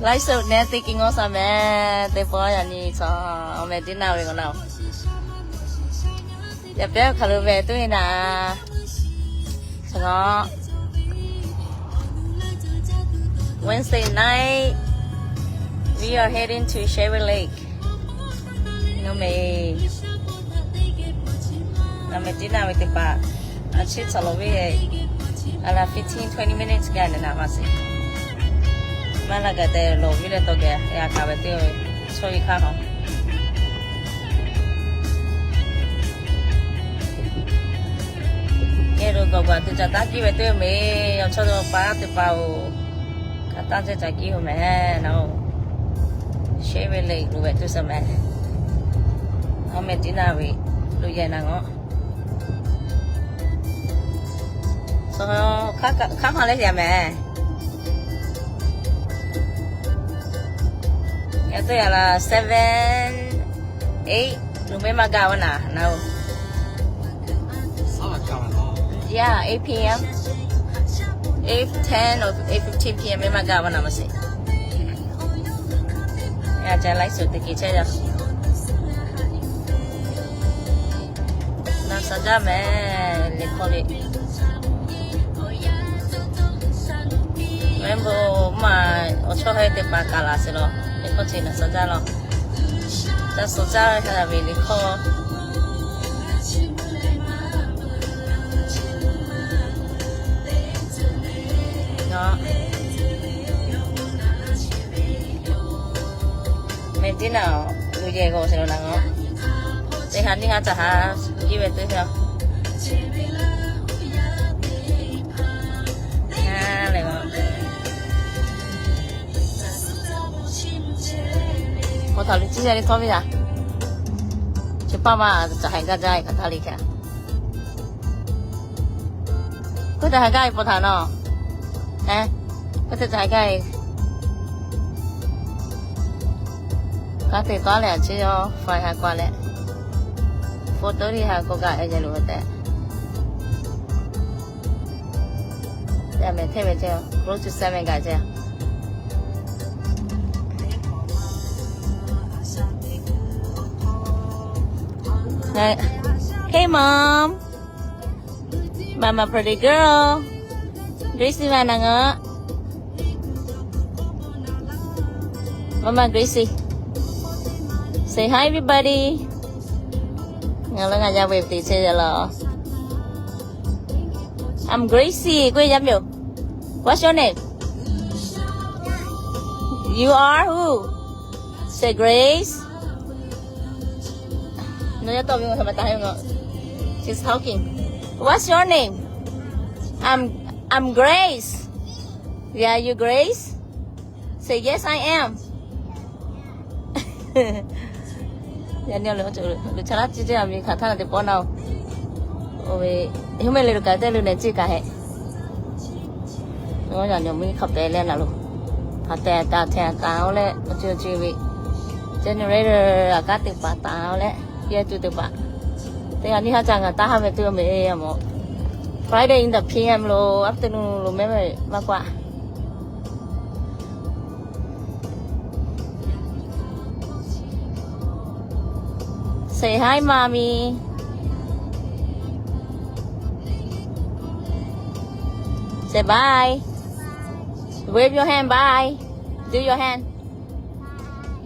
Live show neh teˇ kiˇ ngawˇ sha meh, teˇ pawˆ yaꞈ nyi chaw, awˬ meh dinner ve k'o naˍ-oˬ. Yaꞈ pehˉ hk'aˬ lo ve tuˬ ve naˍ, chaw, Wednesday night, we are heading to Cherry Lake. Nawˬ meh, nawˬ meh dinner ve teˇ hpaˍ, a ciˉ chaw lo ve, a la fifteen twenty minutes gaˬ nehˬ naˍ maˇ sheˍ. Maˇ la gaˬ tehꞈ lawˬ ve leh tawˇ geh a kaˍ ve teˇ, chaw e hk'aˇ hawˬ. Geh lo gawˬ gawˬ tuˬ caˬ taˇ kiˇ ve teˇ meh, awˬ chawˇ lo pa teˇ hpaˍ-oˬ, kaꞈ taˇ ceh caˬ kiˇ-oˬ meh naˍ-oˬ. Cherry Lake lo ve tuˬ suh meh, awˬ meh dinner ve lo yehˬ naˍ ngawˬ. Hk'aˇ hk'aˇ leh yaꞈ meh. Yaꞈ teˇ yaꞈ la seven, eight lo meh maˇ gaˬ ve naˍ naˍ-oˬ. Yeah, eight p.m., eight ten or eight fifteen p.m. meh maˇ gaˬ ve naˍ maˇ sheˍ. Yaꞈ ca live show teˇ kiˇ chehˇ yaˇ. Naˍ suh jaˇ meh, liꞈ hkawˇ ve. Rainbow maˇ awˬ chawˇ heh teˇ hpaˍ kaꞈ laˬ sheˍ law, liꞈ hkawˇ chi naˍ suh jaˇ law. Ca suh jaˇ ve hk'a ve liꞈ hkawˇ. Meh dinner lo yehˬ g'awˬ sheˍ law naˍ ngawˬ. Teˇ ha nyiˇ ha caˬ ha jiˇ ve teˇ ha. Hk'aw htaꞈ luˬ ciˇ yaˇ le htawˇ ve yaˇ. Chi paˇ ma caˬ haiˬ gaˇ jaˇ hk'aˬ htaˇ le hk'e. K'oˆ te haiˬ gaˇ ve paw htaꞈ nawˬ, k'oˆ te haiˬ gaˇ ve. Ka te taˉ leh a ciˉ yawˇ five ha k'oˆ leh, four thirty ha k'oˆ gaˇ ve yehˬ lo ve tehꞈ. Yaꞈ meh hteˇ ve ceh, close to seven gaˬ ceh. Hey, mom. Mama pretty girl. Gracie ma naˍ ngaˬ. Mama Gracie. Say hi everybody. Ngaˬ leh ngaˬ yaˇ ve teˇ ceh yaˇ laˬ. I'm Gracie. K'oˆ yaˇ meh-oˬ. What's your name? You are who? Say Grace. No, ya to mi ma ta. She's talking. What's your name? I'm I'm Grace. Yeah, you Grace? Say yes, I am. Yaꞈ nyi lo, lo cha laˇ ciˇ ceˇ a miˬ hk'aˬ htaˇ na teˇ pawˆ na-oˬ. Oˇ ve, huˉ meh le lo kaꞈ teˇ lo neh ciˇ kaꞈ hehꞈ. Yaꞈ nyi miˬ hk'aˬ pehꞈ leh na lo. Hk'aˬ tehꞈ taˍ hteꞈ taˍ-oˬ leh, awˬ ceuˬ awˬ ceuˬ ve generator aꞈ kaˉ teˇ hpaˍ taˍ-oˬ leh, yehˬ tuˬ teˇ hpaˍ. Teˇ g'aˇ nyiˇ haˉ ca ngaˬ taˇ haˉ ve tuˬ ve a mawˬ. Friday in the P M lo, afternoon lo meh maˇ k'oˆ a. Say hi, mommy. Say bye. Wave your hand, bye. Do your hand.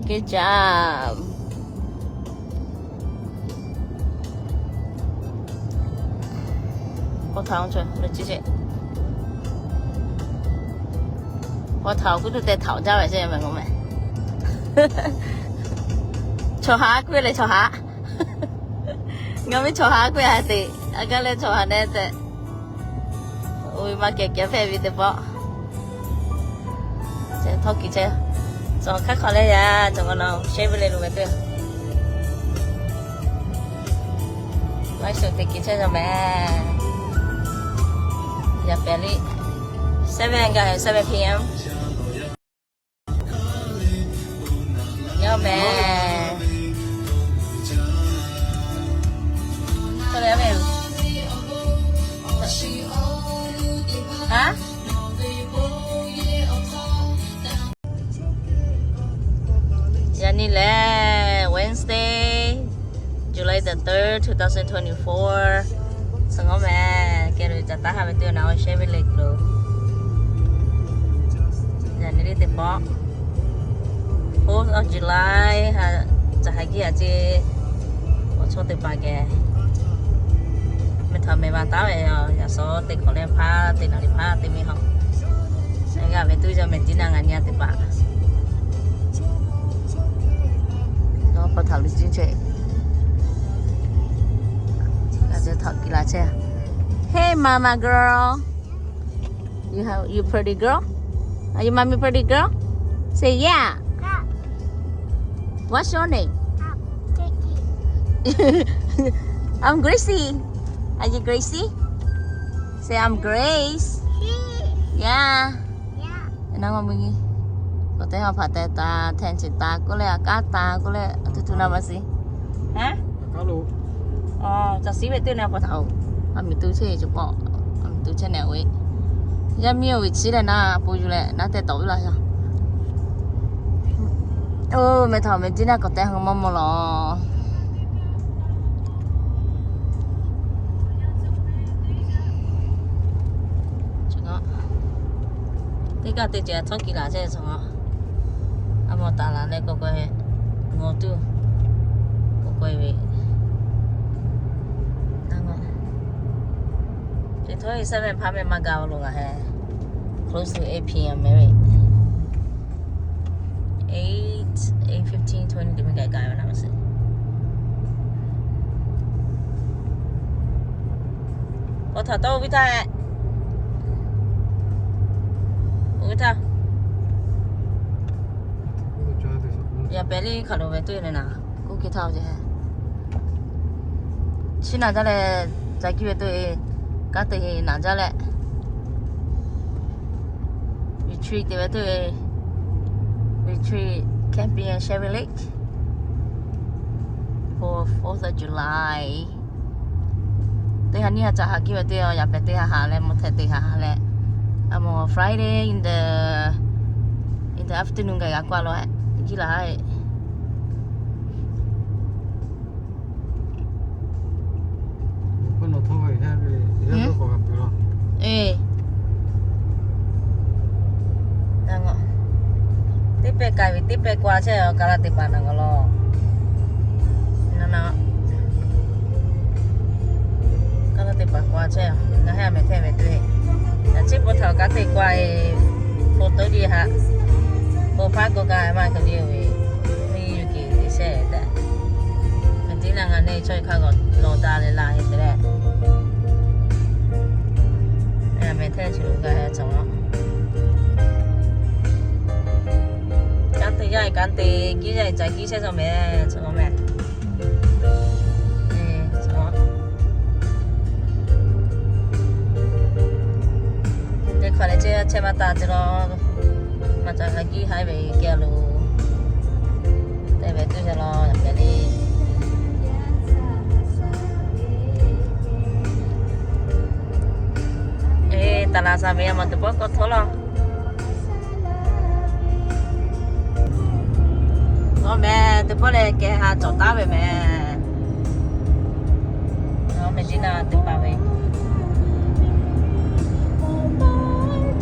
Good job. K'o htaꞈ-oˬ, lo ciˇ ceˇ. K'o htaꞈ-oˬ, kuˇ tuˬ tehꞈ htaꞈ-oˬ jaˇ ve ceˇ meh k'o meh. Chaw haˉ k'oˆ ve leh chaw haˉ. Ngaˬ ve chaw haˉ k'oˆ ve ha teꞈ, a gaˇ leh chaw haˉ neh tehꞈ. Oˇ ve maˇ kehˬ kehˬ hpehꞈ ve teˇ pawˆ. Htawˇ kiˬ chehˇ. Cawˬ hk'aˇ hk'awꞈ leh yaˇ cawˬ k'o nawˬ share ve le lo ve teˇ. Live show teˇ kiˬ chehˇ yaˇ meh. Yaꞈ pehˍ le, seven gaˬ, seven P M. Yaˇ meh. Haˉ? Nyi lehˬ, Wednesday, July the third, two thousand twenty-four. Suh ngawˉ meh, keh lo caˬ taˉ haˉ ve teˇ na awˬ share ve le lo. Yaꞈ nyi teˇ pawˆ, fourth of July ha, caˬ ha kiˇ a ce, awˬ chawˇ teˇ hpaˍ geh, meh htaꞈ meh ma taˉ ve, yaꞈ shawˉ teˇ hk'awꞈ leh hpaˇ teˇ naˍ riˍ hpaˇ teˇ miˬ haw, g'a ve tuˬ yaˇ meh tiˉ na ngaˬ nyi a teˇ hpaˍ Nawˬ pa htaꞈ luˬ ciˉ chehˇ. G'a ceh htaꞈ kiˬ la chehˇ. Hey, mama girl. You have, you pretty girl? Are you mommy pretty girl? Say yeah. What's your name? I'm Gracie. Are you Gracie? Say I'm Grace. Yeah. Naˉ ma mvuhˇ nyi. K'awꞈ te ha hpaꞈ teh taˍ, hteˇ chi taˍ k'oˆ leh, a kaˉ taˍ k'oˆ leh, a tuˬ tuˬ na ma shiˍ. Aˬ, caˬ shiˉ ve teˇ na pa htaꞈ-oˬ, a miˬ tu chehˇ ve cawˬ paˆ, a miˬ tu chehˇ nehˬ ve, yaˇ miˇ oˇ ve chi leh na po yuˬ leh naˉ tehˇ tawˍ ve laˇ yaˇ. Oˇ, meh htaꞈ meh tiˉ na k'awꞈ te ha maˇ mawˬ lawˬ. Teˇ kaˇ teˇ ceuˬ htawˇ kiˬ laˬ chehˇ ve chaw, a mawˬ taˍ laˬ leh k'awꞈ k'oˆ ve, ngaˬ tuˬ k'awꞈ k'oˆ ve, a, chi htawˇ seven hpaˇ meh maˇ gaˬ ve lo ngaˬ he, close to eight p.m. meh ve, eight, eight fifteen, twenty teˇ miˬ gaˬ gaˬ ve na ma shiˍ. K'awꞈ htaꞈ tawˇ oˇ viˉ htaˇ, oˇ viˉ htaˇ, yaꞈ pehˍ liˇ hk'aˬ lo ve tuˬ le naˍ, kuˇ kiˇ htaˇ oˇ ce. Chi naˬ jaˇ leh, ca kiˇ ve tuˬ e, kanˉ te naˬ jaˇ leh, retreat te ve tuˬ e, retreat camping and Sherry Lake for fourth of July. Teˇ ha nyiˇ ha ca ha kiˇ ve teˇ, yaꞈ pehˍ teˇ ha ha leh mvuhˇ htehꞈ teˇ ha ha leh, a mawˬ Friday in the, in the afternoon gaˬ g'a k'oˆ a law, kiˇ laˬ haˉ e. Teˇ pehˇ k'ai ve teˇ pehˇ k'oˆ a chehˇ a, kaˉ laˇ teˇ hpaˍ na g'a law. Kaˉ laˇ teˇ hpaˍ k'oˆ a chehˇ a, ngaˬ hui a meh hteˇ ve tuˬ e. Yaꞈ chi pa htaꞈ kaˉ te k'oˆ a e, photo liˇ haꞈ, bon hpaˇ k'oˆ kaꞈ maˇ k'oˆ liˇ ve, miˇ yuˬ kiˬ te shehˍ tehꞈ. Tiˉ na ngaˬ neˇ chaw hk'a g'awˬ lawˬ daꞈ leh laˬ e te leh, a meh hteˇ chi lo g'a e cawˬ. Kanˉ te yaˇ e kanˉ te, kiˇ yaˇ e ca kiˇ shehˇ cawˬ meh, cawˬ meh. Teˇ hk'awꞈ leh chehˇ chehˇ maˇ taˍ ce law, maˇ ca ha kiˇ haiˉ ve keh lo, te ve tuˬ ce law, yaꞈ pehˍ le. E, taˍ laˍ saˍ ve a maˬ teˇ pawˆ k'awꞈ htawˇ law. Awˬ meh teˇ pawˆ leh keh ha cawˬ taˉ ve meh. Awˬ meh tiˉ na teˇ hpaˍ ve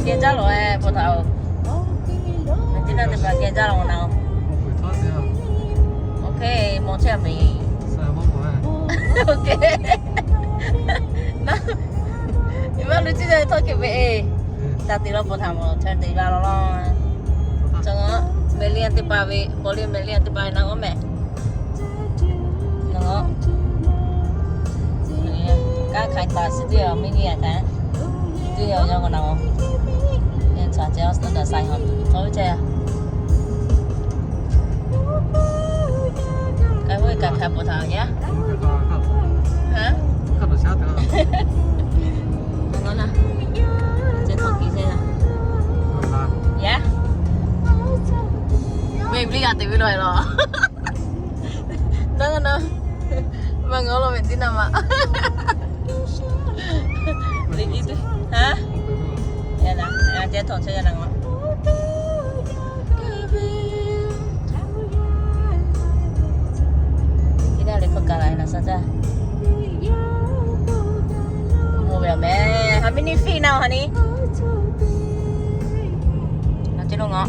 keh jaˇ lawˬ e, pa htaꞈ-oˬ. Meh tiˉ na teˇ hpaˍ keh jaˇ lawˬ na. Okay, mawˬ chehˇ a meh. Okay. Iˉ maˇ lu ciˇ jaˇ ve htawˇ keh ve e. Ca te law pa htaꞈ mawˬ chehˇ te g'a law law. Cawˬ, meh liˇ a teˇ hpaˍ ve, paw liˇ meh liˇ a teˇ hpaˍ ve na g'awˇ meh. Kanˉ hk'ai taˍ shiˍ teˇ yaˇ miˇ nyi a htaꞈ, teˇ yaˇ yaˇ k'o na-o. Ca ce awˬ suhˉ daꞈ saiˍ hawˬ htawˇ ve ce. K'ai ve kaꞈ hk'a pa htaꞈ yaˇ. Haˉ, a na, ce htawˇ kiˬ ce yaˇ. Ve viˉ g'a te ve law e law. Naˉ na, maˇ ngawˬ law ve tiˉ na ma. Liꞈ iˉ tuˬ, haˉ, a na, a ce htawˇ ce yaˇ na ma. Kaˬ la na sa caˇ. Mvuhˇ ve awˬ meh, ha meh ni fiˇ na ha ni. Na ce lo ngaˬ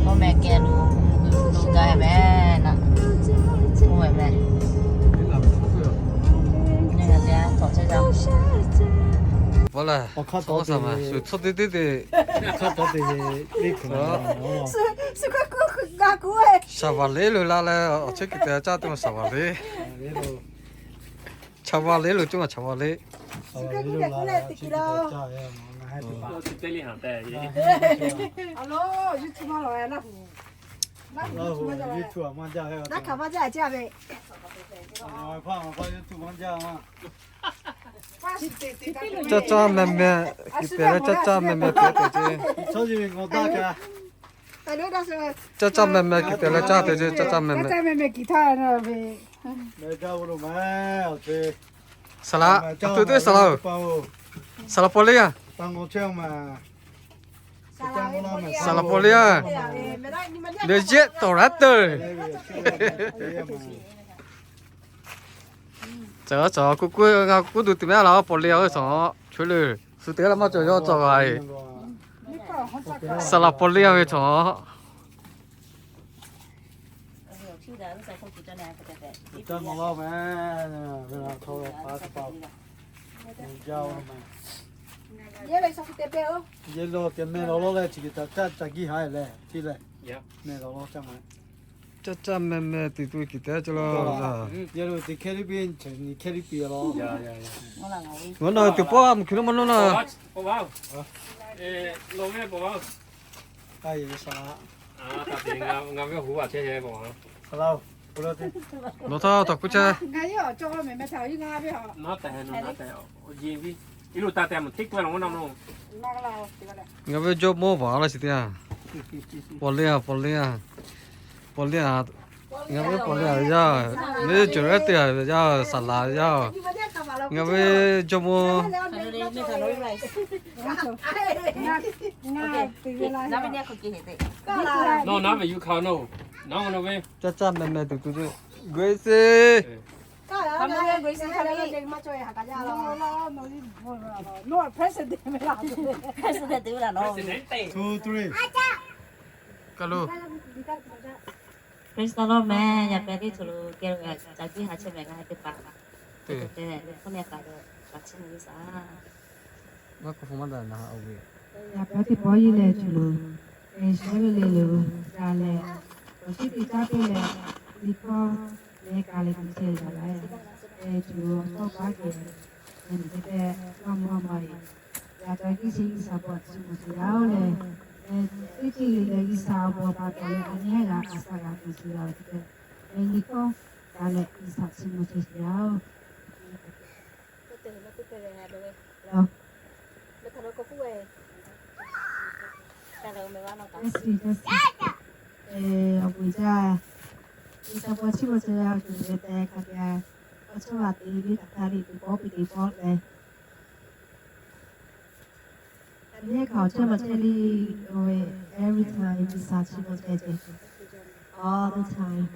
mvuhˇ meh keh lo, lo gaˇ meh na. Mvuhˇ ve meh. Nyi na ce tawꞈ chehˇ caˇ. Vawˇ la, awˬ hk'aˇ tawˍ sa ma shu tcuhˇ teˇ teˇ te. Awˬ hk'aˇ tawˍ te ve, Saˍ vaˍ liˇ lo la leh awˬ chehˇ kuiˬ te caˇ teˇ ma Saˍ vaˍ liˇ. Chaˍ vaˍ liˇ lo cawˇ ma Chaˍ vaˍ liˇ. Caˇ caˇ meh meh kuiˬ te leh caˇ caˇ meh meh te te ce. Caˇ caˇ meh meh kuiˬ te leh caˇ te ce, caˇ caˇ meh meh. Saˍ laꞈ, a tu teˇ saˍ laꞈ-oˬ. Saˍ laꞈ paw liˇ a. Saˍ laꞈ paw liˇ a. Lehˬ yehˇ tawˍ raˉ teuˬ. Caˬ caˬ kuˇ kuˇ ngaˬ kuˇ tuˬ teꞈ mehˉ la paw liˇ a ve cawˬ. Chaweh le, shu teˇ g'aˇ maˇ cawˬ yawˇ cawˬ g'a e. Saˍ laꞈ paw liˇ a ve cawˬ. Caˇ caˇ meh meh tuˬ tuˬ kuiˬ te ce lo. Ngaˬ na tuˬ pawˆ a mvuhˇ hkui lo maˇ nawˇ na. Nawˬ htaˇ taꞈ k'oˆ chehˇ. Ngaˬ ve jawˇmawˇ vaˬ laˇ shiˍ teˇ yanˇ. Paw liˇ a, paw liˇ a, paw liˇ a. Ngaˬ ve paw liˇ a ve yaˇ, ve cawˬ ve teˇ yanˇ ve yaˇ, saˍ laꞈ ve yaˇ. Ngaˬ ve jawˇmawˇ. Caˇ caˇ meh meh tuˬ tuˬ ce. Grace. Two, three. Kaˬ lo. Praise the Lord meh, yaꞈ pehˍ teˇ ceuˬ lo geh lo g'a caˍ jiˇ ha chehˇ meh g'a teˇ hpaˍ. Teˇ ceuˬ te leh hkawˇ meh kaꞈ leh kaꞈ chiˇ mvuh ve saˍ. Maˇ k'oˆ hpu maˇ daꞈ na a ve. Yaꞈ pehˍ teˇ pawˆ yeˇ leh ceuˬ lo, geh shehˉ ve le lo, g'a leh, awˬ shiˉ teˇ caˉ teˇ leh, liꞈ hkawˇ leh kaꞈ leh teˇ ceuˬ g'a leh, geh ceuˬ lo awˬ tawˇ paˉ geh, geh nyi teˇ pehˇ maˇ mvuh maˇ e. Yaꞈ ca kiˇ chi G'uiˬsha paw chi mvuh chi yaˇ oˬ leh, teˇ ceuˬ leh G'uiˬsha awˬ bon pa taw leh a nyi g'a a shaꞈ g'a tuˬ chi g'a ve teˇ pehˇ, geh nyi hkawˇ g'a leh G'uiˬsha chi mvuh chi yaˇ oˬ. Awˬ bon jaˇ, G'uiˬsha paw chi mvuh chi yaˇ oˬ, cawˬ ve tehꞈ hk'a gaˬ, awˬ chawˇ g'a te ve htaꞈ hk'a riˍ tuˬ pawˆ piˇ te pawˆ leh, a nyi hk'a awˬ chawˇ maˇ chehˇ le, oˬ ve, every time G'uiˬsha chi mvuh chehˇ ce, all the time.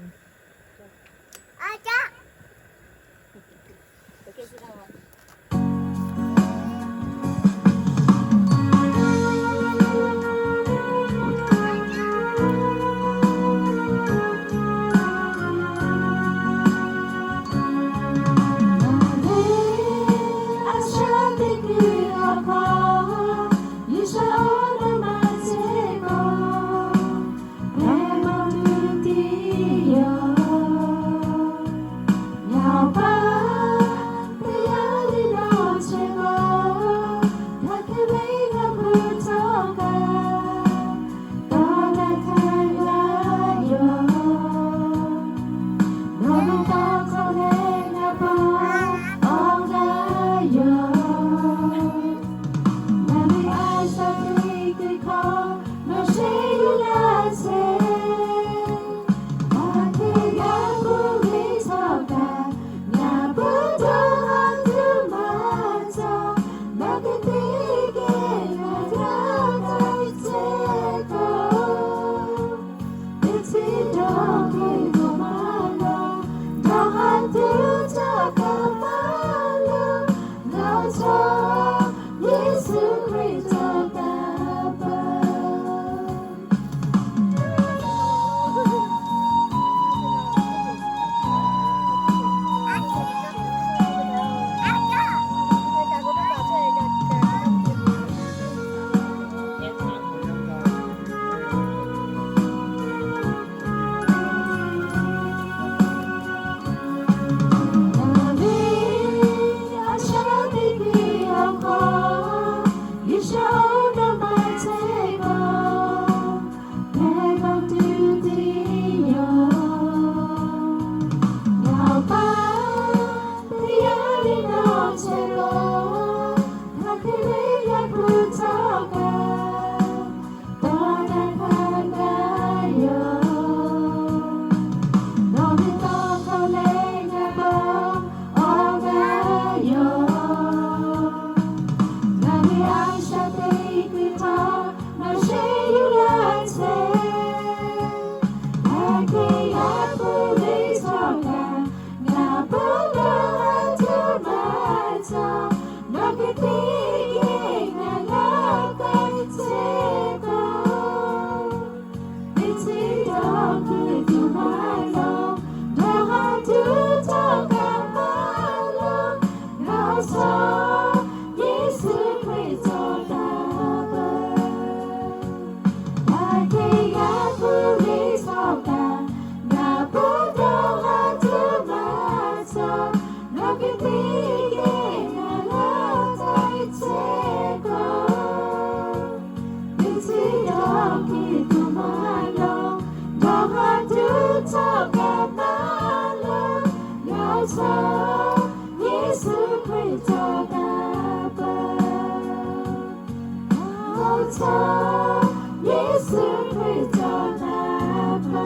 Yeˍsuˆ Hkriꞈ cawˬ htaˇ hpaˇ.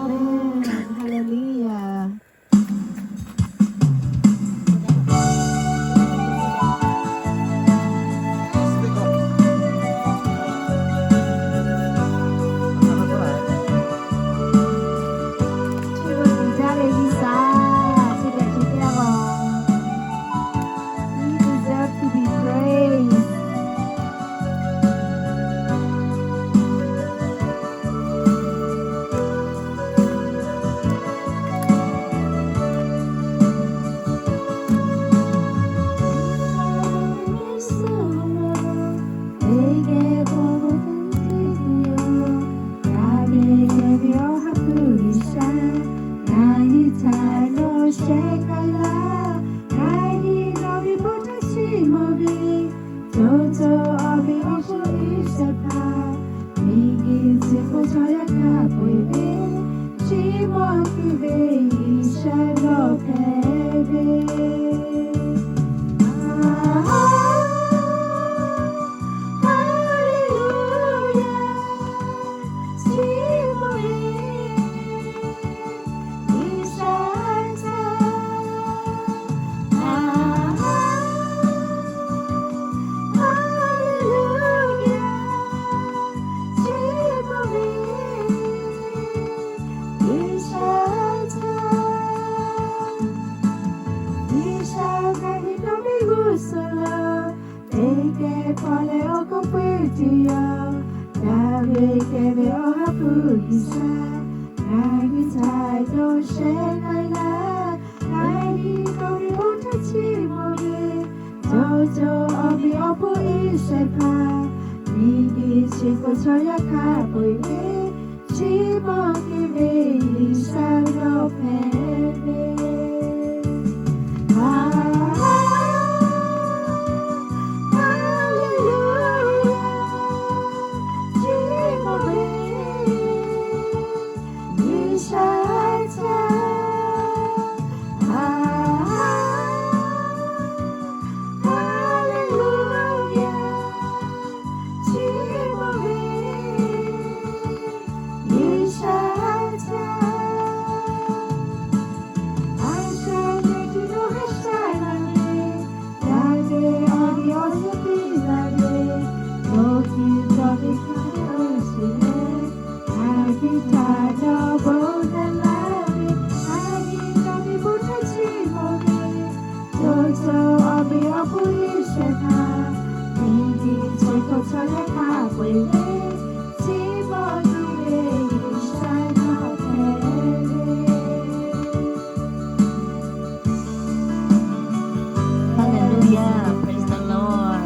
Amen. Hallelujah. Chi beuꞈ uiˍ jaˇ ve G'uiˬsha, chi beuꞈ uiˍ jaˇ ve. He deserves to be praised. G'uiˬsha ngaˬ hui dawˇ ve g'uˇ suhˍ lo, teˇ geh hpaw leh awˬ hk'aw pui tuˬ yoˬ. Daꞈ ve kehˬ ve Awˬ ha hpu G'uiˬsha, ngaˬ hui htaꞈ dawˇ shehˍ k'ai laˇ. Ngaˬ hui dawˇ ve oˇ htaˇ chi mawˬ ve, cawˬ cawˬ awˬ meꞈ awˬ hponˇ Iˉsaˍreˍlaˆ miˬguiˬ chi hk'oˆ chaw yaˇ hk'a peu-eˬ ve, chi mawˬ kehˬ ve G'uiˬsha dawˇ hpehꞈ ve. Hallelujah, chi mawˬ ve G'uiˬsha htaꞈ. Hallelujah, chi mawˬ ve G'uiˬsha htaꞈ. A shaꞈ teꞈ tuˬ lo haˉ shaˉ la ve, yaˇ ve awˬ viˉ awˬ nyi piˇ la ve, awˬ kiˇ cawˬ ve hk'a dehꞈ sheˍ leh, a viˉ htaꞈ dawˇ bon naꞈ laˇ ve, a viˉ dawˇ ve bon htaˇ chi mawˬ ve, cawˬ cawˬ awˬ meꞈ awˬ hponˇ Iˉsaˍreˍlaˆ miˬguiˬ chi hk'oˆ chaw yaˇ hk'a peu-eˬ ve, chi mawˬ kehˬ ve G'uiˬsha dawˇ hpehꞈ ve. Hallelujah. Praise the Lord.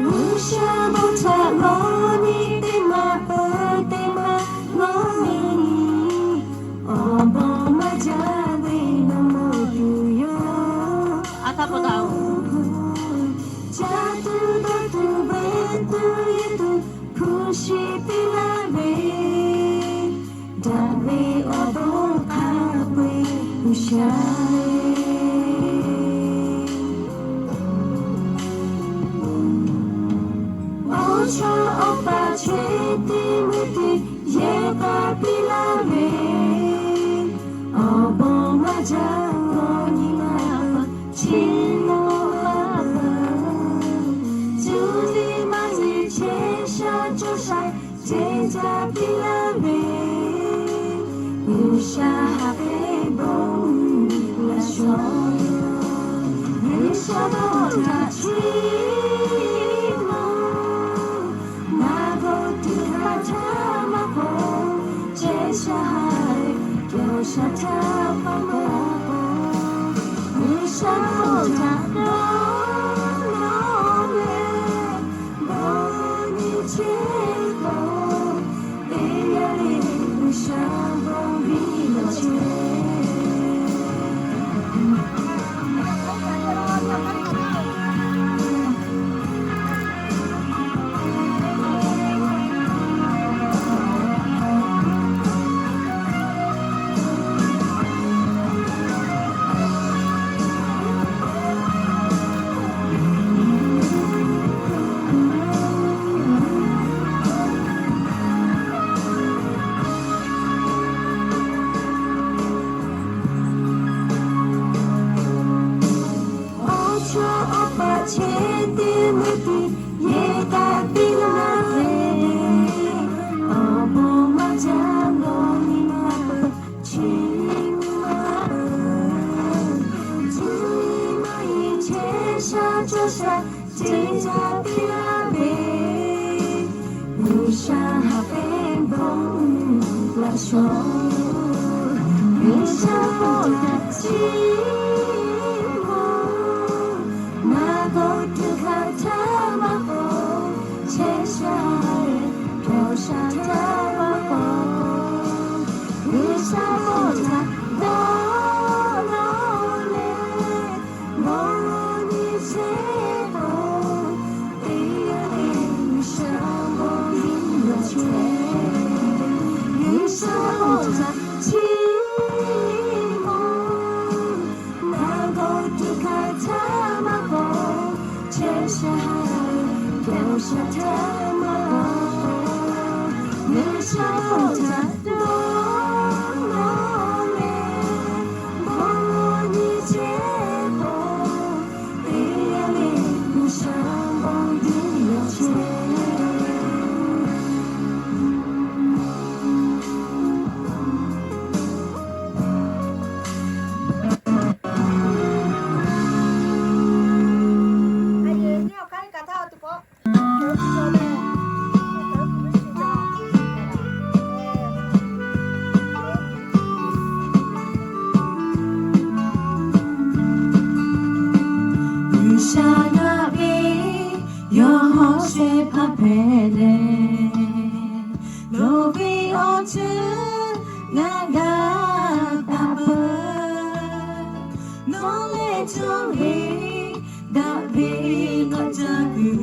G'uiˬsha bon htaꞈ lawˬ nyi teˇ maˬ peuˬ teˇ maˬ lawˬ nyi, awˬ bon maˇ jaˇ ve naˬ maˇ tuˬ yoˬ. Caˇ tuˬ dawˇ tuˬ ve tuˬ yehˬ tuˬ hpu shi piˇ laˇ ve, daꞈ ve awˬ bon hk'a peu-eˬ G'uiˬsha-e. Awˬ chaw awˬ paˍ Chiˇ Tiˆmoˉtiˆ yehˬ k'a piˇ laˇ ve, awˬ bon maˇ jaˇ lawˬ nyi maˇ peuˬ, chi lawˬ maˇ peuˬ. Cuˇ yiˍ maˇ yiˍ chehˇ sha cawˇ sha ceˇ caˇ piˇ laˇ ve, G'uiˬsha ha hk'e bon laꞈ shawˍ. G'uiˬsha bon htaꞈ chiˇ mvuh, naˬ gawˬ tuˬ hk'a htaˇ maˇ k'oˆ, chehˇ sha haˍ cawˬ sha htaˇ maˇ k'oˆ, G'uiˬsha bon htaꞈ dawˇ nawˇ leh, bon nyi chehˇ k'o, teˇ yanˇ le G'uiˬsha bon biˇ lawˬ chehˇ. Awˬ chaw awˬ paˍ Chiˇ Tiˆmoˉtiˆ yehˬ k'a piˇ laˇ ve, awˬ bon maˇ jaˇ lawˬ nyi maˇ peuˬ, chi maˇ peuˬ. Cuˇ yiˍ maˇ yiˍ chehˇ sha cawˇ sha ceˇ caˇ piˇ laˇ ve, G'uiˬsha ha hk'e bon laꞈ shawˍ. G'uiˬsha bon htaꞈ chiˇ mvuh, naˬ gawˬ tuˬ hk'a htaˇ maˇ k'oˆ, chehˇ sha cawˬ sha htaˇ maˇ k'oˆ, G'uiˬsha bon htaꞈ dawˇ nawˇ leh, bon nyi chehˇ k'o, teˇ yanˇ le G'uiˬsha bon biˇ lawˬ chehˇ. G'uiˬsha bon htaꞈ chiˇ mvuh, naˬ gawˬ tuˬ hk'a htaˇ maˇ k'oˆ, chehˇ sha cawˬ sha htaˇ maˇ k'oˆ, G'uiˬsha bon htaꞈ dawˇ nawˇ leh, bon nyi chehˇ k'o, teˇ yanˇ le G'uiˬsha bon biˇ lawˬ chehˇ. Nawˬ ve awˬ ceuˬ ngaˬ g'a taˍ peuˬ. Nawˬ lehˬ cawˬ ve daꞈ ve k'aꞈ ca kuiˬ,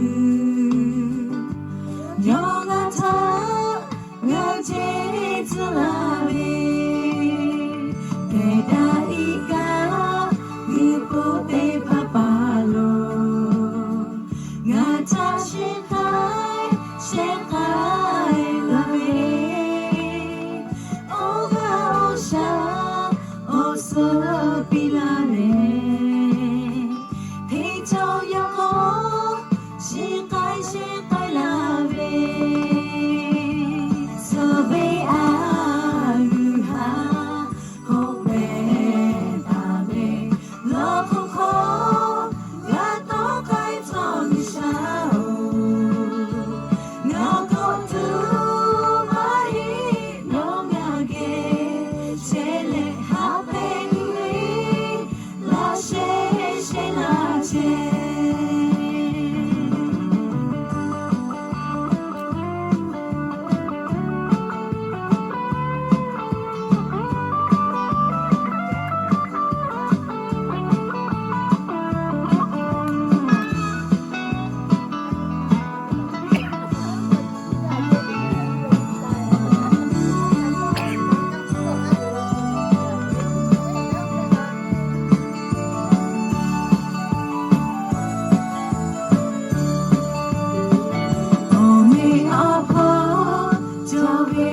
yawˇ ngaˬ htaꞈ ngaˬ ceh tcuh laˇ ve, hpehꞈ daꞈ iˉ kaˆ g'uiˬ po teˇ hpaˍ hpaˍ lo ngaˬ htaꞈ shehˍ k'ai shehˍ k'ai laˇ ve, awˬ g'aˇ awˬ shaˍ awˬ suhˍ piˇ laˇ leh, hteˇ cawˬ yaꞈ k'aw shehˍ k'ai shehˍ k'ai laˇ ve, suh ve a g'uiˬ ha hoꞈ pehˍ taˍ ve, lawˬ hk'oˆ hk'aw g'a tawˆ k'ai htawˇ G'uiˬ sha oˬ, ngaˬ kawꞈ tuˬ maˇ heˆ nawˬ ngaˬ geh chehˇ leh haꞈ pehnˇ ve, laꞈ sheh sheh laˇ chehˇ. Awˬ meꞈ awˬ hpawˇ cawˬ ve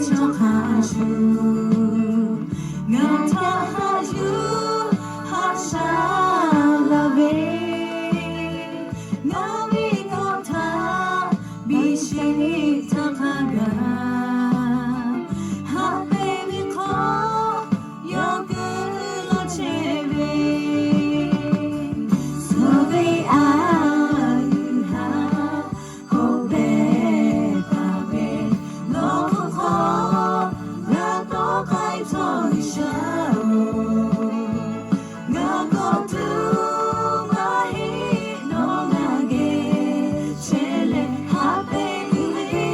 chaw hk'a shuˍ, ngaˬ htaꞈ haꞈ yuˬ haꞈ shaˉ laˇ ve, ngaˬ ve hkawˇ htaꞈ biˇ sheˍ htaˇ hk'a gaˬ haꞈ pehnˇ ve hk'aw, yawˇ keu laˇ chehˇ ve, suh ve a g'uiˬ ha hoꞈ pehˍ taˍ ve, lawˬ hk'oˆ hk'aw g'a tawˆ k'ai htawˇ G'uiˬ sha oˬ, ngaˬ kawꞈ tuˬ maˇ heˆ nawˬ ngaˬ geh chehˇ leh haꞈ pehnˇ ve,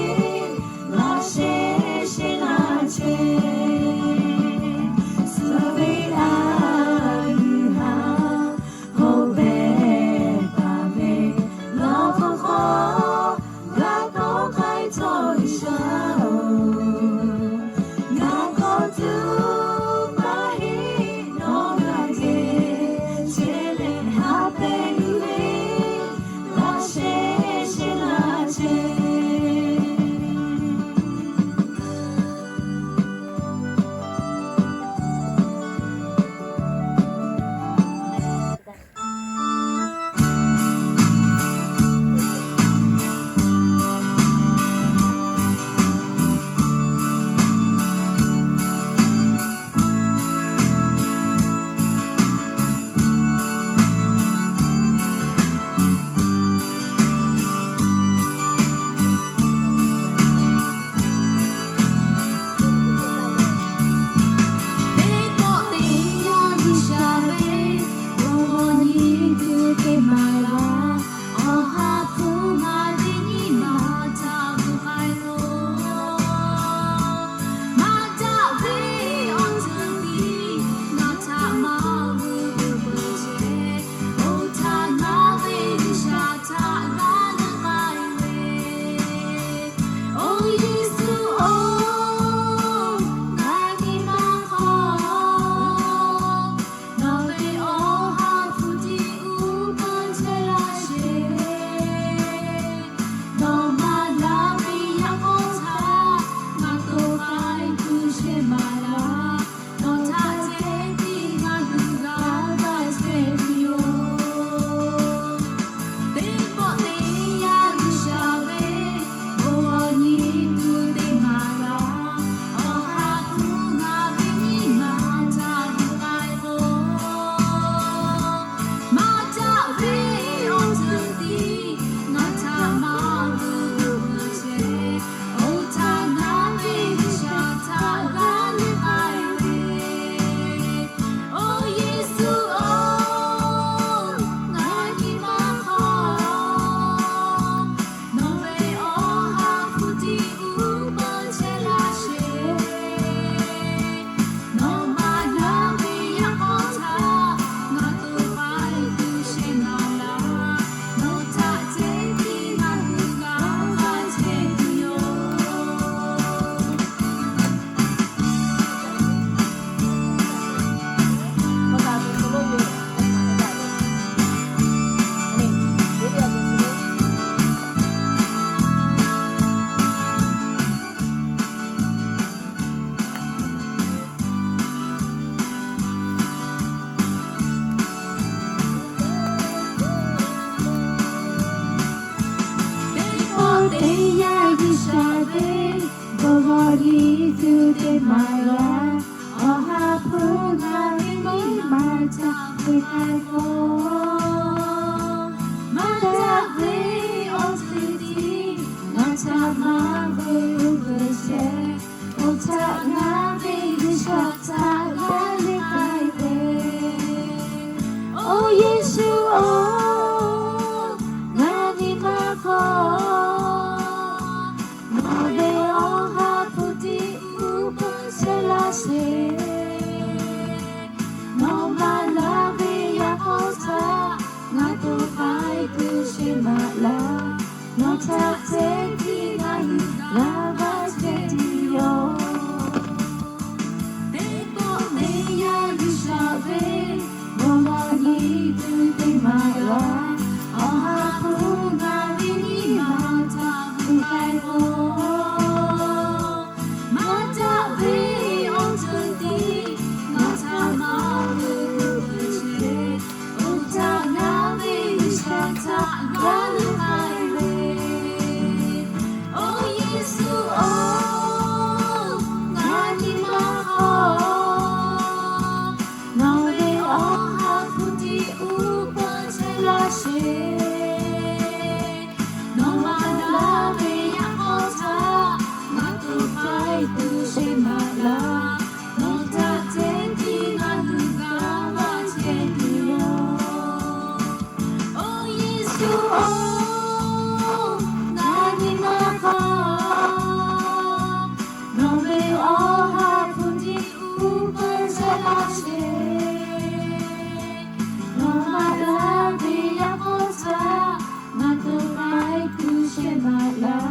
tuˬ teˇ maˬ laˇ, Awˬ ha hpu ngaˬ ve nyi ma htaꞈ hpeuꞈ k'ai k'o, maˇ daꞈ ve awˬ ceuˬ tiˉ ngaˬ htaꞈ maˇ g'uˇ g'uˇ chehˇ. Oˇ htaꞈ ngaˬ ve G'uiˬsha htaꞈ g'a leh k'ai ve, Oˬ Yeˍsuˆ-oˬ, ngaˬ nyi ma hk'aw nawˬ ve Awˬ ha hpu tiˉ uˉ peunˍ chehˇ laˇ sheˍ. Nawˬ maˍ laˇ ve yaꞈ k'aw htaꞈ ngaˬ to k'ai tuˬ sheˍ maˍ laˇ. Nawˬ htaꞈ teˇ tiˉ ngaˬ hui g'a va chehˇ tuˬ yoˬ. Teˇ pawˆ teˇ yanˇ G'uiˬsha ve bon lawˬ nyi tuˬ teˇ maˬ laˇ, Awˬ ha hpu ngaˬ ve nyi ma htaꞈ hpeuꞈ k'ai k'o, maˇ daꞈ ve awˬ ceuˬ tiˉ ngaˬ htaꞈ maˇ g'uˇ g'uˇ chehˇ. Oˇ htaꞈ ngaˬ ve G'uiˬsha htaꞈ g'a leh k'ai ve, Oˬ Yeˍsuˆ-oˬ, ngaˬ nyi ma hk'aw nawˬ ve Awˬ ha hpu tiˉ uˉ peunˍ chehˇ laˇ sheˍ. Nawˬ maˍ laˇ ve yaꞈ k'aw htaꞈ ngaˬ to k'ai tuˬ sheˍ maˍ laˇ. Nawˬ htaꞈ teˇ tiˉ ngaˬ hui g'a va chehˇ tuˬ yoˬ. Oˬ Yeˍsuˆ-oˬ, ngaˬ nyi ma hk'aw nawˬ ve Awˬ ha hpu tiˉ uˉ peunˍ chehˇ laˇ sheˍ. Nawˬ maˍ laˇ ve yaꞈ k'aw htaꞈ ngaˬ to k'ai tuˬ sheˍ maˍ laˇ.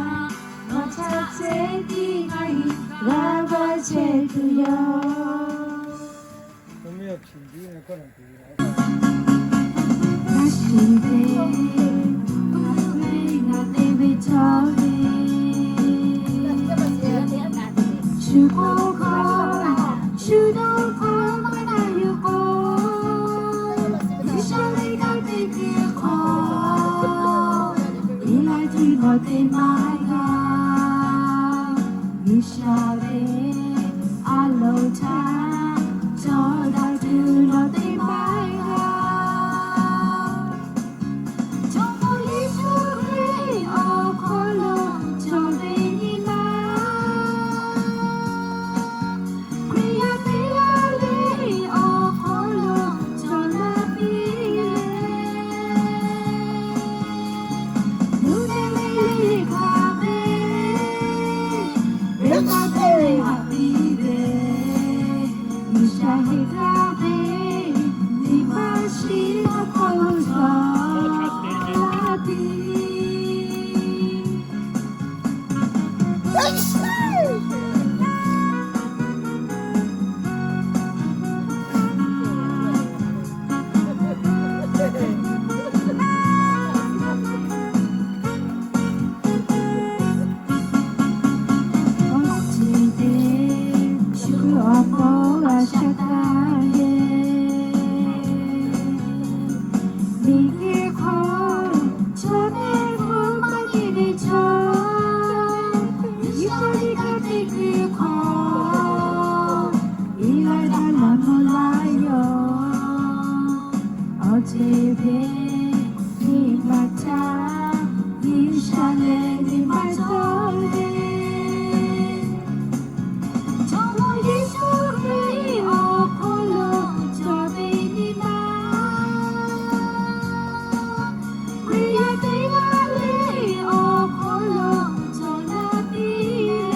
Nawˬ htaꞈ teˇ tiˉ ngaˬ hui g'a va chehˇ tuˬ yoˬ. Aˬ shuˍ ve, ngaˬ te ve chaw ve, shu hk'oˆ hk'aw, shu dawˇ hk'aw maˇ na yuˬ k'o, G'uiˬsha ve kanˉ te kuiˬ hk'aw, iˉ laˇ tuˬ nawˬ te maˇ g'a. G'uiˬsha ve a loˍ htaꞈ cawˬ daꞈ tuˬ nawˬ te maˇ g'a. Jawˇmawˇ Yeˍsuˆ Hkriꞈ awˬ hk'aw lo cawˬ ve nyi ma, Hkriꞈ yaˇ teˇ g'aˇ le awˬ hk'aw lo cawˬ la piˇ leh, nuˇ teˇ le le hk'a ve, venˇ baˆ teˇ le haꞈ piˇ ve, G'uiˬsha heˆ hk'a ve, nyi ma shiˍ awˬ hk'aw lo cawˬ la piˇ. Miˬguiˬ hk'oˆ chaw teˇ hpaˍ maˇ nyi ve chaw, G'uiˬsha ve kanˉ te kuiˬ hk'aw, iˉ laˇ daꞈ laˬ mvuh laˇ yoˬ. Awˬ ceuˬ ve nyi ma htaꞈ G'uiˬsha lehˬ nyi ma cawˬ ve, Jawˇmawˇ Yeˍsuˆ Hkriꞈ awˬ hk'aw lo cawˬ ve nyi ma, Hkriꞈ yaˇ teˇ g'aˇ le awˬ hk'aw lo cawˬ la piˇ leh,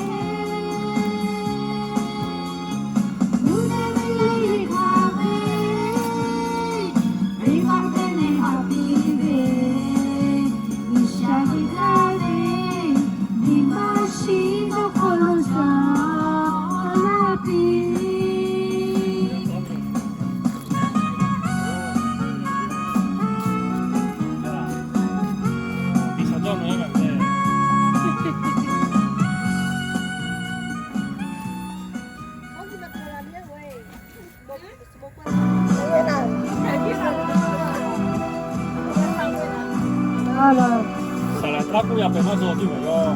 nuˇ teˇ le le hk'a ve, venˇ baˆ teˇ le haꞈ piˇ ve, G'uiˬsha heˆ hk'a ve, nyi ma shiˍ awˬ hk'aw lo cawˬ la piˇ. Saˍ laˍ htaˇ k'oˆ yaˇ pehˬ maˇ cawˬ tiˇ maˬ yoˬ.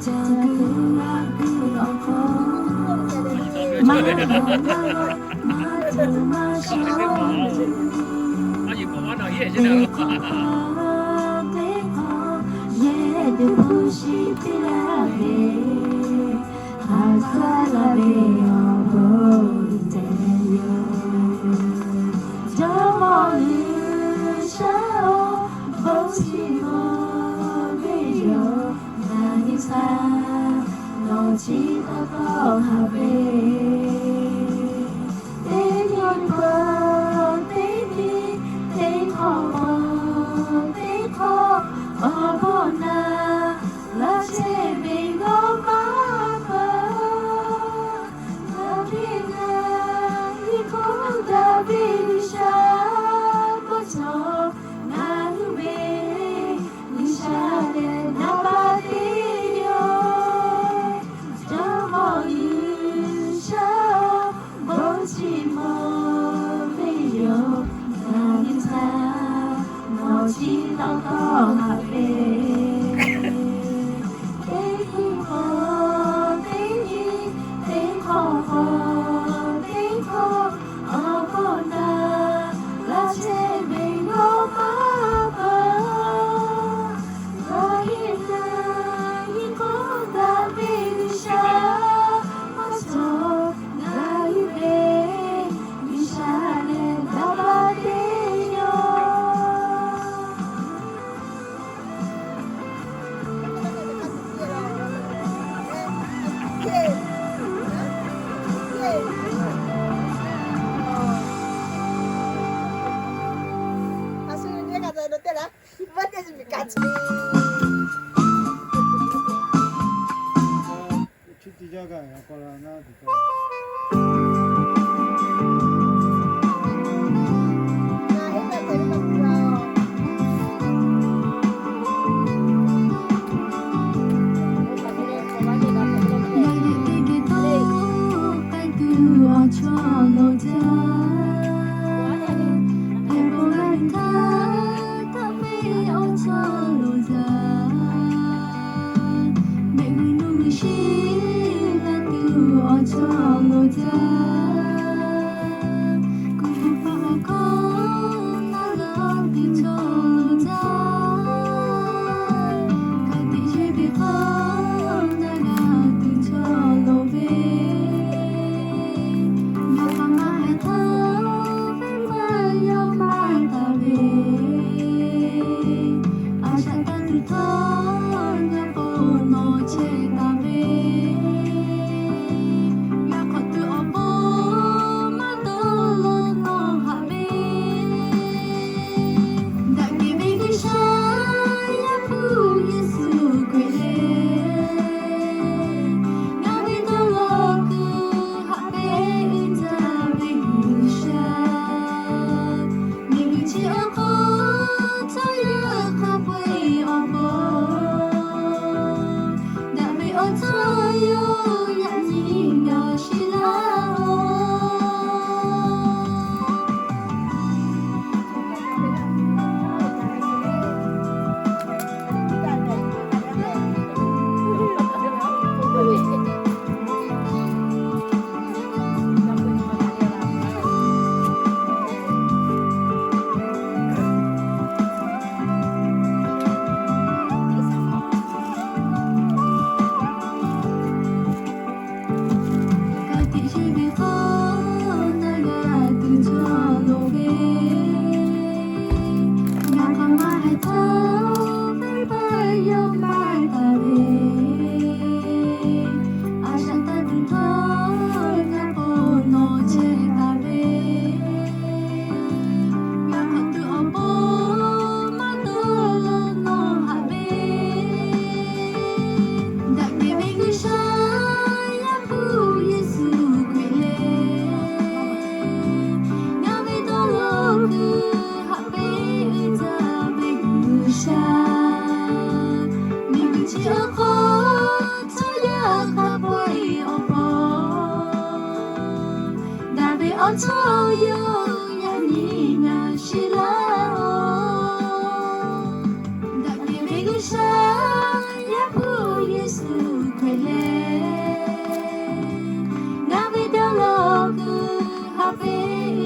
Caˇ kuiˬ g'a kuiˬ awˬ hk'aw, maˇ maˇ maˇ maˇ tuˬ maˇ sha tuˬ, teˇ hk'awꞈ teˇ hk'awꞈ yehˬ tuˬ hpu shi piˇ laˇ ve, haˍ saˉ laˇ ve awˬ bon tehꞈ yoˬ. Jawˇmawˇ G'uiˬsha-oˬ, bon chiˇ mvuh ve yoˬ. Ngaˬ nyi htaˇ nawˬ chi taw taw haꞈ ve, teˇ nyi pawˆ teˇ nyi, teˇ hkawˇ pawˆ teˇ hkawˇ, awˬ bon naˍ laˇ chehˇ ve g'awˇ maˇ peuˬ. Ngaˬ hui ngaˬ nyi hkawˇ daꞈ ve G'uiˬsha maˇ cawˬ, ngaˬ hui ve G'uiˬsha lehˬ naˍ baˬ teˇ yoˬ. Jawˇmawˇ G'uiˬsha-oˬ, bon chiˇ mvuh ve yoˬ. Ngaˬ nyi htaˇ nawˬ chi taw taw haꞈ ve, teˇ nyi pawˆ teˇ nyi, teˇ hkawˇ pawˆ teˇ hkawˇ, awˬ bon naˍ laˇ chehˇ ve g'awˇ maˇ peuˬ. Ngaˬ hui ngaˬ nyi hkawˇ daꞈ ve G'uiˬsha maˇ cawˬ, ngaˬ hui ve G'uiˬsha lehˬ naˍ baˬ teˇ yoˬ. Ngaˬ hui teˇ geh tawˇ k'ai tuˬ awˬ chawˇ loˍ jaˇ. Hpehꞈ bawˬ g'a ve htaˇ, taˇ ve awˬ chawˇ loˍ jaˇ. Mehˆ g'uiˬ nuˇ g'uiˬ shiˍ g'a tuˬ awˬ chawˇ loˍ jaˇ. Kuˬ hpu hpaˇ awˬ hkawˇ naˉ g'a tuˬ chawˇ loˍ jaˇ. Ka tiꞈ yeˇ ve hk'aw naˉ g'a tuˬ chawˇ loˍ ve, yaꞈ hk'aˇ maˇ haiˬ htaˇ venˇbaˆ yawˇ maˇ taˍ ve, a shaꞈ taˇ tuˬ htawˇ yaˇ k'o nawˬ chehˇ taˍ ve, yaꞈ hk'aˇ tuˬ awˬ pon maˇ dawˇ law nawˬ haꞈ ve, daꞈ kehˬ ve G'uiˬsha Yaˇ hpu Yeˍsuˆ Hkriꞈ lehˬ, ngaˬ ve dawˇ law kuiˬ haꞈ pehnˇ jaˇ ve G'uiˬsha, miˬguiˬ chi awˬ hk'aw chaw yaˇ hk'a peu-eˬ awˬ pon, daꞈ ve awˬ chawˇ yawˇ yaꞈ nyi ngaˬ shiˍ laˇ-oˬ. Ka tiꞈ yeˇ ve hk'aw naˉ g'a tuˬ chawˇ loˍ ve, yaꞈ hk'aˇ maˇ haiˬ htaˇ venˇbaˆ yawˇ maˇ taˍ ve, a shaꞈ taˇ tuˬ htawˇ yaˇ k'o nawˬ chehˇ taˍ ve, yaꞈ hk'aˇ tuˬ awˬ pon maˇ dawˇ law nawˬ haꞈ ve, daꞈ kehˬ ve G'uiˬsha Yaˇ hpu Yeˍsuˆ Hkriꞈ lehˬ, ngaˬ ve dawˇ law kuiˬ haꞈ pehnˇ jaˇ ve G'uiˬsha, miˬguiˬ chi awˬ hk'aw chaw yaˇ hk'a peu-eˬ awˬ pon, daꞈ ve awˬ chawˇ yawˇ yaꞈ nyi ngaˬ shiˍ laˇ-oˬ. Daꞈ kehˬ ve G'uiˬsha Yaˇ hpu Yeˍsuˆ Ve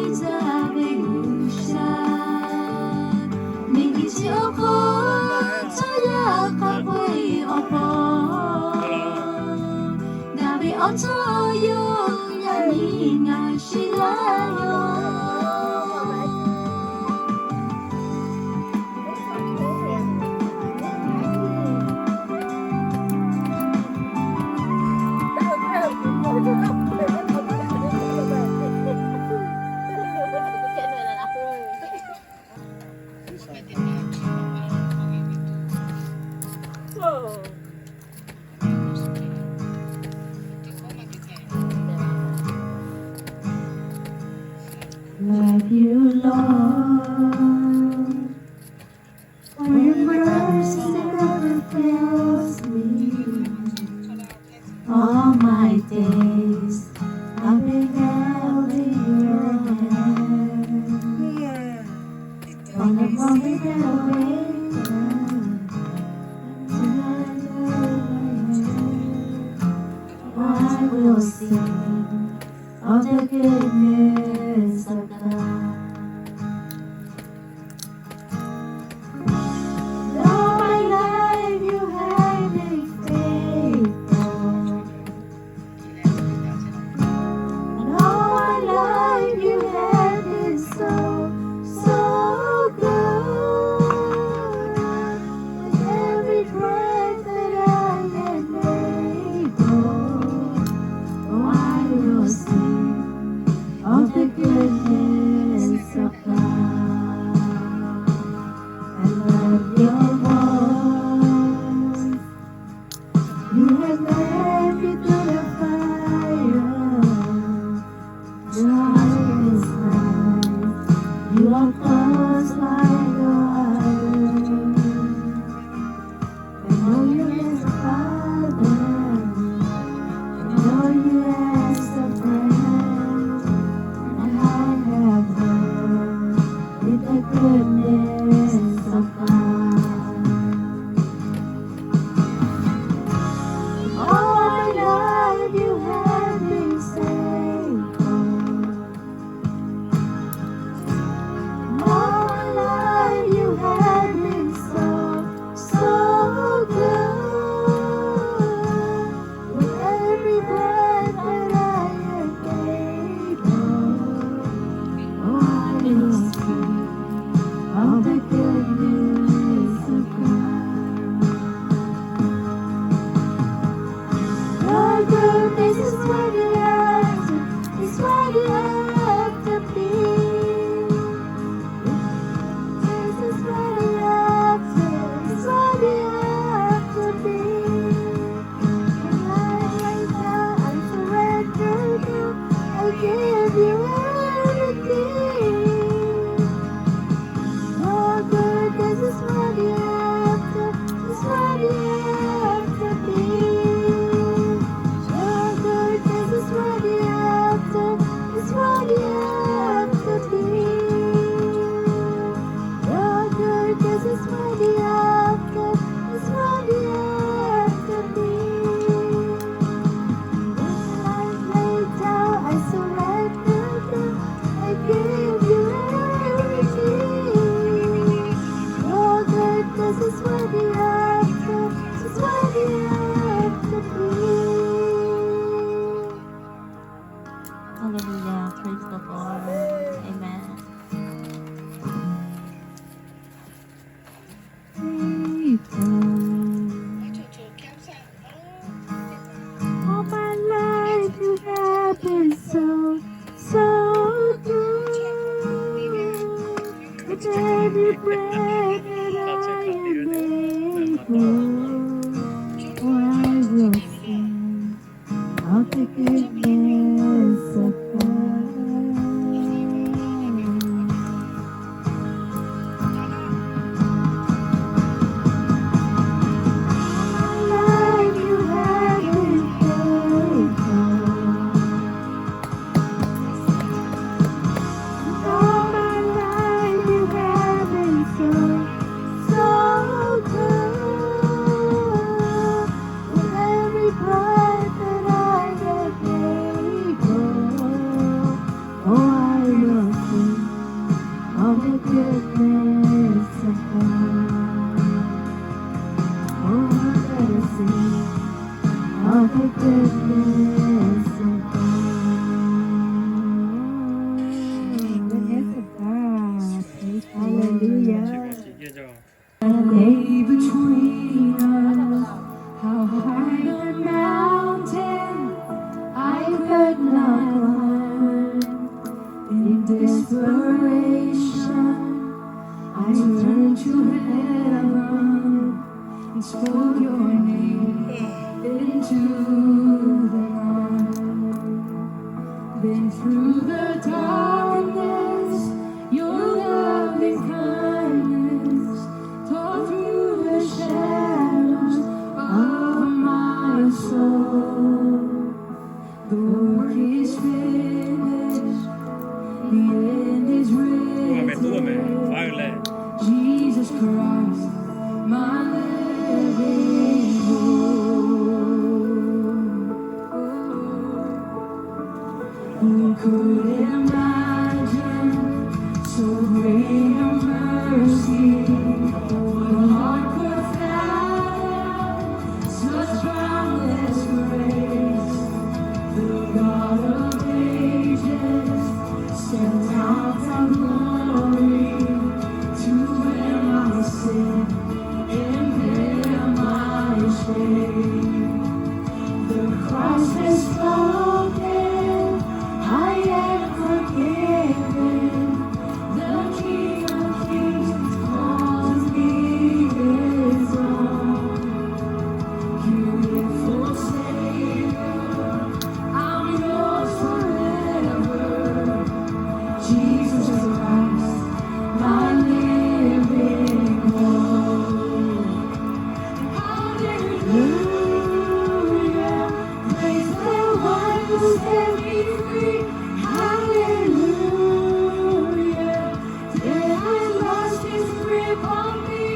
iˉ jaˇ ve G'uiˬsha, miˬguiˬ chi awˬ hk'aw chaw yaˇ hk'a peu-eˬ awˬ pon, daꞈ ve awˬ chawˇ yawˇ yaˇ nyi ngaˬ shiˍ laˇ yoˬ. Love you, Lord, for your mercy never fails me. All my days I've been held in your hand. From the moment that I wake up till I lay my head, I will sing of the goodness of God. All my life you have been faithful. And all my life you have been so, so good. With every breath that I am able, oh, I will sing of the goodness of God. I love your voice. You have led me through the fire, darkest night. You are close like no other. I know you as a father. I know you as a friend. And I have lived with the goodness of God. All my life you have been faithful. All my life you have been so, so good. With every breath that I am able, oh, I will sing of the goodness of God. Your goodness is running after, is running after me. This is running after, is running after me. And I lay down, I surrender now, I give you everything. Your goodness is running after, is running after me. Your goodness is running after, is running after me. Your goodness is running after, is running after me. When I lay down, I surrender now, I give you everything. Your goodness is running after, is running after me. Hallelujah. Praise the Lord. Amen. All my life you have been so, so good. With every breath that I am able, oh, I will sing of the goodness of God. In desperation, I turned to heaven and spoke your name into the night. Then through the darkness, your loving kindness tore through the shadows of my soul. The work is finished. The end is written. Jesus Christ, my living hope. Who could imagine so great a mercy? What heart could fathom such boundless grace? The God of ages stepped down from glory to wear my sin and bear my shame. The cross has spoken, I am forgiven. The King of Kings calls me his own. Beautiful Savior, I'm yours forever. Jesus Christ, my living hope. Hallelujah. Praise the one who set me free. Hallelujah. Death has lost its grip on me.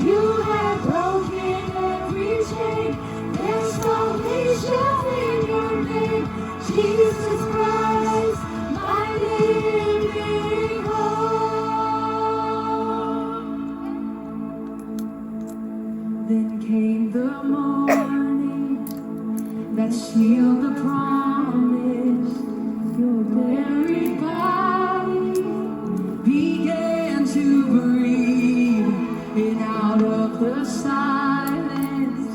You have broken every chain. There's salvation in your name. Jesus Christ, my living hope. Then came the morning that sealed the promise. Your very body began to breathe, and out of the silence,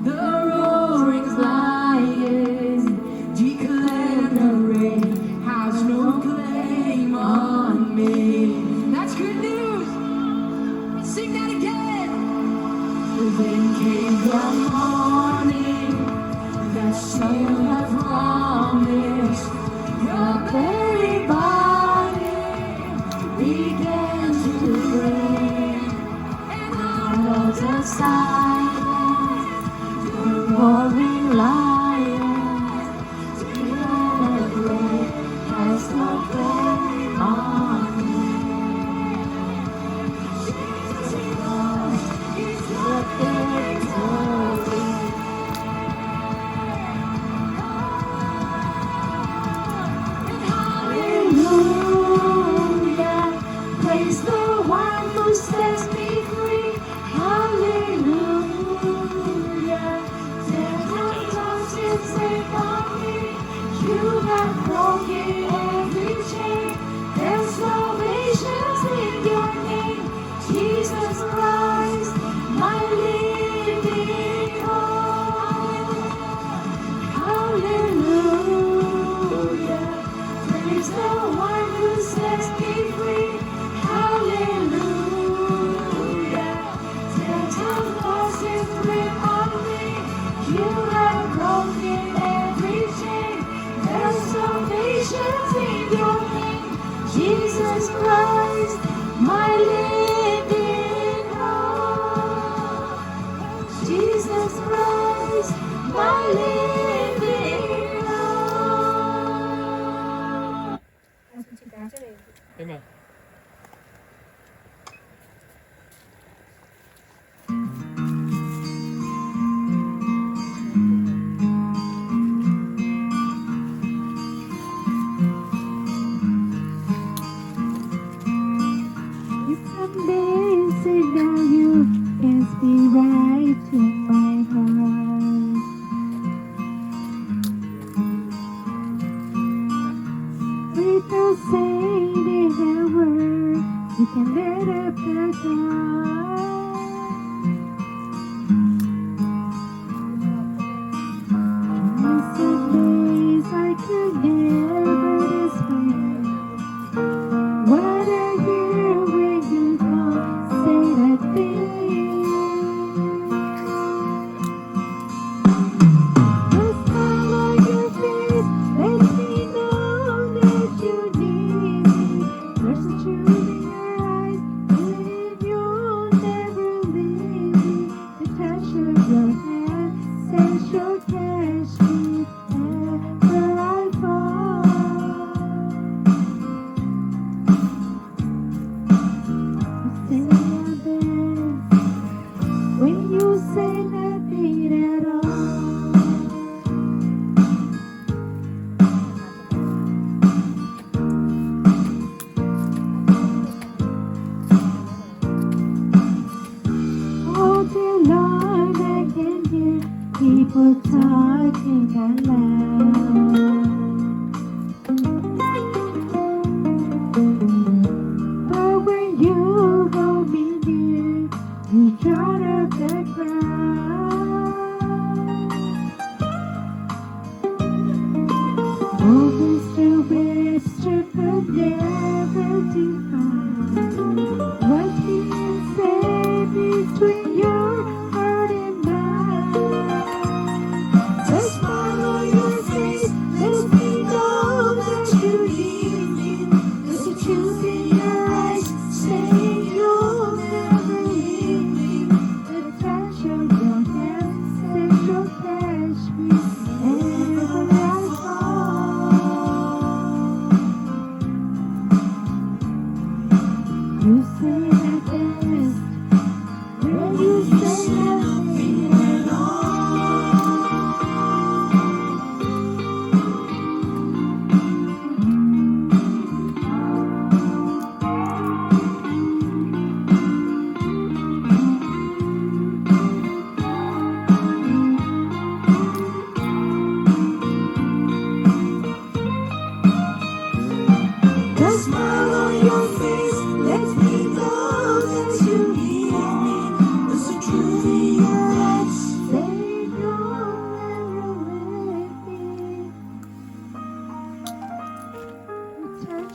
the roaring lion declared the grave has no claim on me. That's good news. Sing that again. Then came the morning that sealed the promise. Your very body began to break, and out of the silence, the roaring lion declared the grave has no claim on me. Jesus Christ is the victory. Hallelujah, praise the one who sets me free. Hallelujah, death has lost its grip on me. You have broken every chain. There's salvation in your name. Jesus Christ, my living hope. Hallelujah. Praise the one who sets me free. Hallelujah. Death has lost its grip on me. You have broken every chain. There's salvation in your name. Jesus Christ, my living hope. Jesus Christ, my living hope. Amen. If someday say now you can stay right in my heart. Without saying a word, you can light up the dark. In some days I can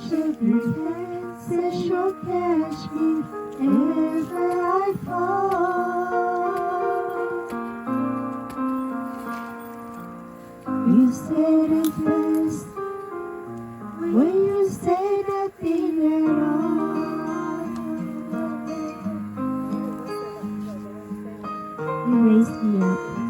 Stretch out your hands and shall catch me if I fall. You said it best when you said nothing at all. You raised me up.